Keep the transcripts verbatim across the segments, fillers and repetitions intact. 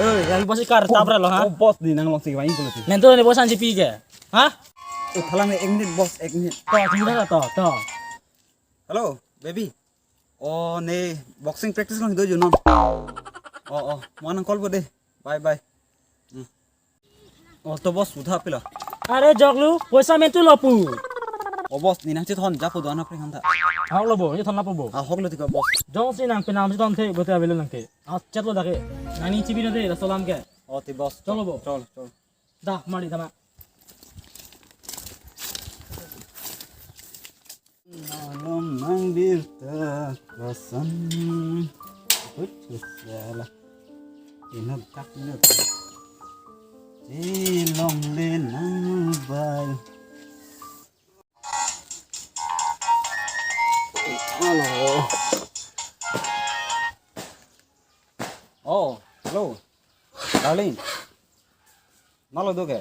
Oi, yang boss ikar tabra lo, ha? Oh, boss, ne nanglongsi kevang pulo ti. Nento ne boss anji pi ke. Ha? Oh, thalang ne, ek minute, boss, ek minute. To, tunggu dah, to, to. Hello, baby. Oh, ne boxing practice long do junon. Oh, oh, mo nang call po de. Bye, bye. Hmm. Oh, to boss, utha pilo. Are joklu, poisa mentu lo pu. Oh, boss, ne nangchethon japo do-an apre hanta. Ahok lo bo, chethon lapo bo. Ahok lo ti ko, boss. Jongsi nang penang chethon the, bote avelo nang ke. Ah, chet lo dak ke. Nangning chibi na de, laso alam ke. Oh, ti boss. Cholo bo. Chol, chol. Dah, mari, tama. Malom nangbirta koson. Uch, salah. Inut tak inut. Chilongle nang mobile. Hello. Oh, hello. Darling. Nalo do ke?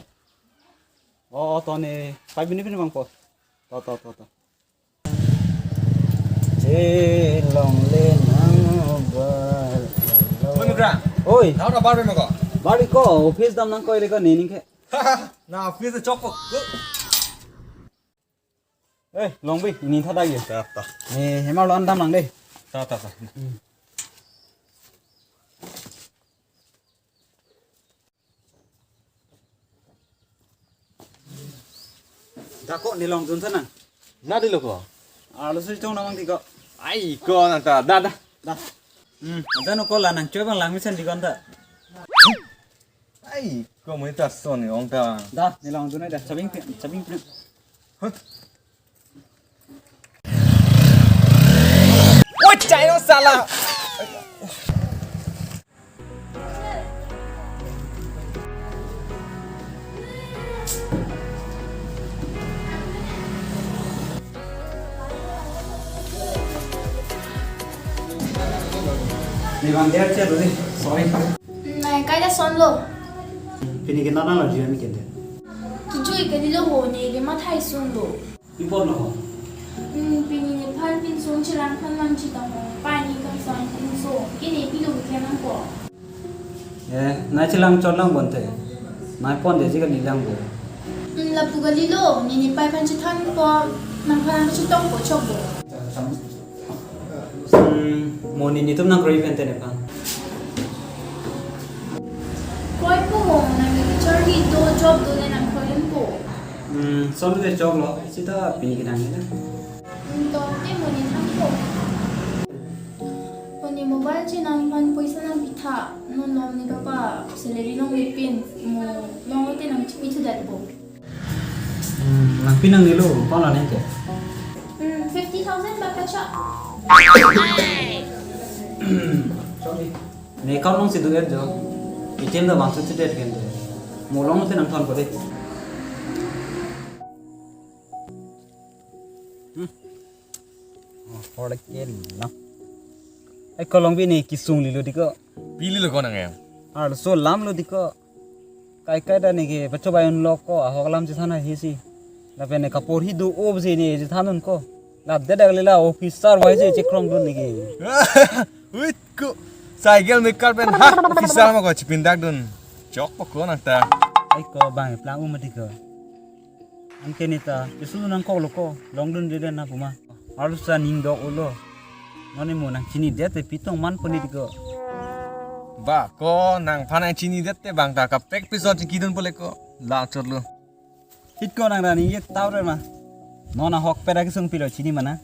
Oh, to ne five minute pini bang po. To, to, to, to. Chilongle nang mobile. Oi, Mukra. Oi. Nang na bar mo ko? Bar ko, office dam nangkoi le ko, ne ning ke. Na office chok po. Eh, Longbi, ne thadak ye. Ta, ta. Ne, hemar lo-an dam lang de. Ta, ta, ta. Hmm. Dak ko, ne longdun tha nang. Na di lo ko. Arloso chetong nang ti ko. Ai, ko nang ta. Da, da. Da. Hmm, anta no ko la nang choi bang lang mesen di ko anta. Ai, ko mo ta son ni ong ta. Da, ne longdun da. Chabing, chabing. Huh? Oi, chai lo sala. Ni bang dia chat tadi, sorry. Nai, kaita sonlo. Pini ke nana la jian ke de. Kijui ke dilo ho, ne ke mathai sunlo. Pi apot lo ho? Hmm, pini nephan pinso chelang aphan nangchetong ho. Pani kangson pinso. Ke ne pilo ke nangkok. Eh, nai chelang chot lang bonte. Nai pon de ji kali lang bo. Hmm, lapu kalilo, ne nepei aphan chethanpo. Nangphan nangchetongpo chokpo. Hmm, mo ne netum nangkroi pen te nephan. Kroipo ho, nang ke charli do, job do le nangkroipo. Hmm, son le choklo, sita pini ke nang na. Hmm, to te mo ne thanpo. Mo ne mobile chenang aphan poisa nangpitha, non lom ne papa salary longlepin, mo longlo te nangchipithu detpo. Hmm, nangpi nangnelo, ko-an lo ne ke? Hmm, fifty thousand ba kacha. Sorry. Ne account alongsi do-et jo. A T M ta bang succeeded kan. Mo longlo te nangthonpo de. Hmm. Oh, hor lagi na. Eh, ko Longbi, ne kesung lilo di ko. Pi lilo ko nang em? Arloso alam lo di ko. Kai kai ta ne ke pachobai unlo ko, ahok alam chethan hisi. Lapen ne kaporhi do-o pusi ne chethan un ko. Ladak dak le la officer bai si chekrong dun ne ke. Wait ko. Cycle mekar pen ha officer ma ko chipindakdun. Chokpo ko nang ta. Ai ko bang plang um mati ko. Anke ne ta, pisu nangkoklo ko, longdunde na puma. Arloso aning dok-o lo. Mane mo nangchinidet te pi tong manpo ne di ko. Ba, ko nangphan nangchinidet te bang ta kaprek piso chingkidunpo le ko. La chotlo. Hit ko nang ra ne ye tau re ma. Non ahokpet akesung pilo chini ma na.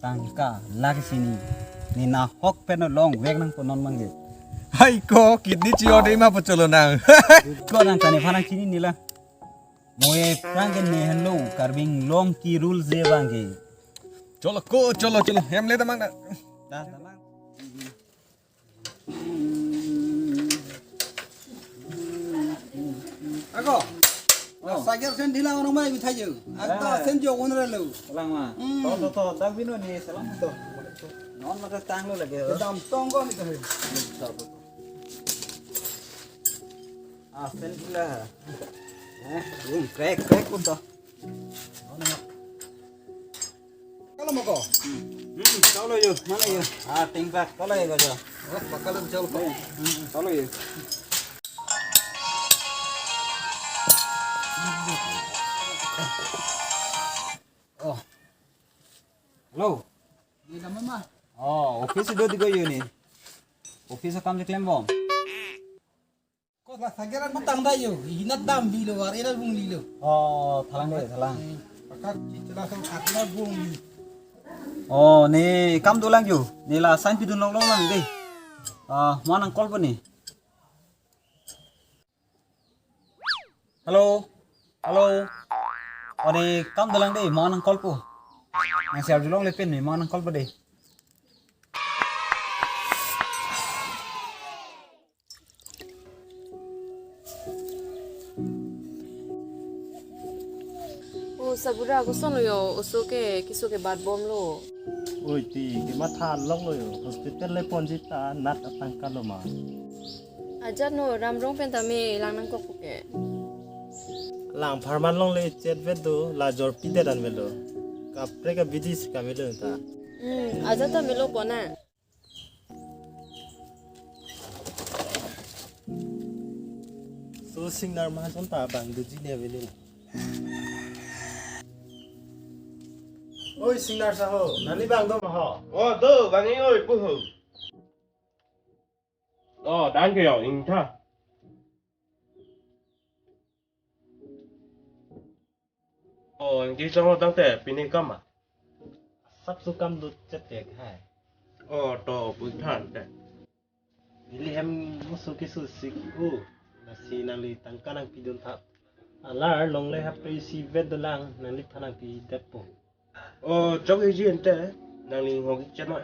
Tangka lake chini. Ne nahokpet no longvek nangpo non abang ke. Hai ko kidney chi-ode ma pu cholo nang. Ko nang ta nephan nangchinine la. Mo aphrang ke ne henlo Karbi Anglong ke rules abang ke. Cholo ko, cholo, cholo. Hem le damang na. Da, damang. Ako. Oh. Cycle stand dila ono mai bithai jo. Akta, ah, stand jo ono relo. Lang ma. Hmm. To, to, to, dak bino ni salam to. Non maka tanglo lagi. Kedam tong ko ni to. To, to, to. Ah, stand dila. Eh, hmm, crack, crack pun to. Ono ma. Kalo mo ko? Hmm, kalo yo, mana yo? Ah, tingpak, kalo yo, kalo. Oh, pakalo chol ko. Hmm, kalo yo. Office do digo yo ne. Office akam je klembom. Ko la sageran matang da yo. Hinat dam bilo, war era bung lilo. Oh, thalang de, thalang. Pakak cicila sang sakna bung li. Oh, ne kam dolang yo. Ne la sign pidun longlong lang de. Ah, mo nang call po ne. Hello. Hello. Oh, ne kam dolang de, mo nang call po. Nang share julong le pen ne, mo nang call po de. O Sabura, koson lo yo, oso ke, keso ke bat bomlo. Oi, ti, kematha longlo yo. Hospital le ponji ta, nat atangka lo ma. Ajat no, Ramrong pen tame, lang nangkok ke. Lang pharman longle chet vet do, la jor pidet an velo. Kaprek abidi si kavelo ta. Hmm, ajat ta melo pona. So Singnar Mahajon ta bang doji ne avelo. Oi Singnar Saho, nani bang do ma ho? Oh, do, bang-i oi, puhu. Oh, danke yo, ingtha. Oh, ingki chong tangte, pini kam ma? Sap su kam do chet tek hai. Oh, to, pu than te. Neli hem musu kesu sik u. Lasi nangli tangka nangpidun tha. Alar longle hap pe si vet dolang, nangliphan nangpidet po. Oh, chok iji ente, nangli ngok ichet ma.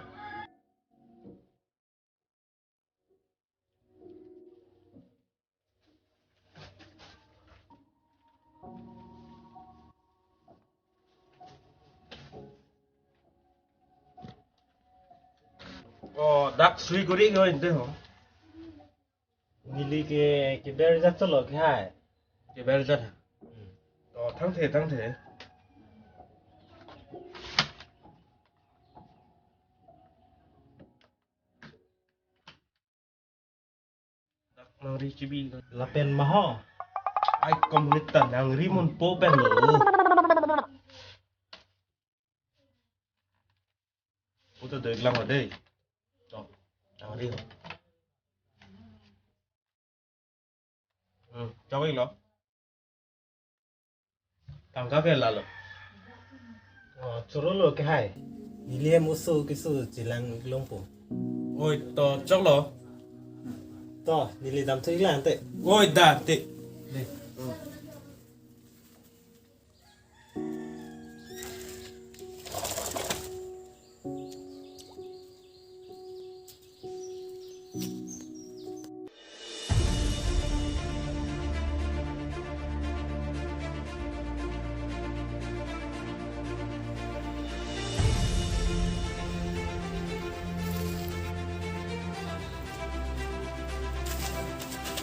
Oh, dak sui kuri ko ente ho. Neli ke keber jat cholo ke hai. Keber jat ha. Hmm. Oh, thangthe, thangthe. Dak nangri chibi. Lapen ma ho. Ai kom nita nangri mun po pen lo. Puta doi lang dei. To, nangri ho. Hmm, chawai lo. Tangka ke lalo. Oh, choro lo ke hai. Neli hem musu kesu chelang longpo. Oi, to choklo. To, neli dam thu iklang te. Oi, da te. De.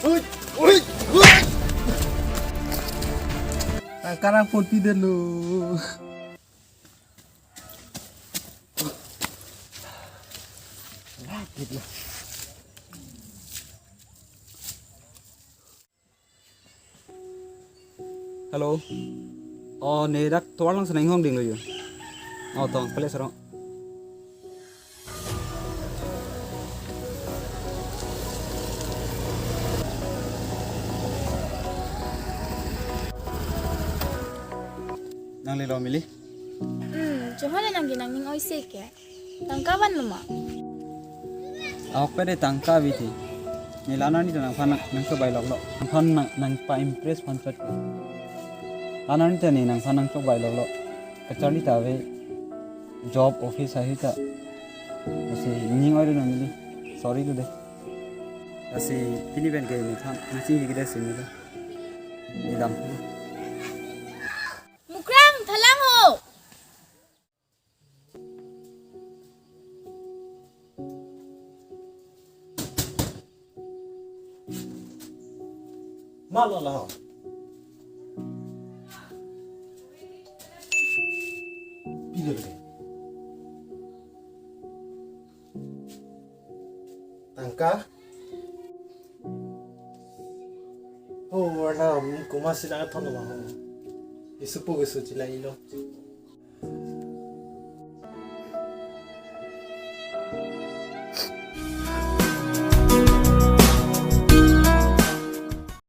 Ui, ui, ui. Tangka nangpon pidetlo. Hello. Oh, ne dak tovar along si nanghong dinglo yo. Oh, tong, pele sarong. Nangli lo mili? Hmm, chunghon le nangke nangning oise ke. Tangka vanlo ma? Ahok pe de tangka ave ti. Ne la nani ta nangphan nang, nangchobai loklo. Nangphan nang, nangpa-impress phan chot ke. La nani ta ne nangphan nangchobai loklo. Kacharli ta ave. Job office ahi ta. Lasi ning oi do nangli. Sorry do de. Lasi pini pen ke ne than. Nasi hi ke de sini ta. Ni dam. Mukrang, thalang ho. Malo lah. Pilih lagi. Tangka. Oh, warna, hmm, kuma sila thon lo ho. Isupu ke suci lagi lo.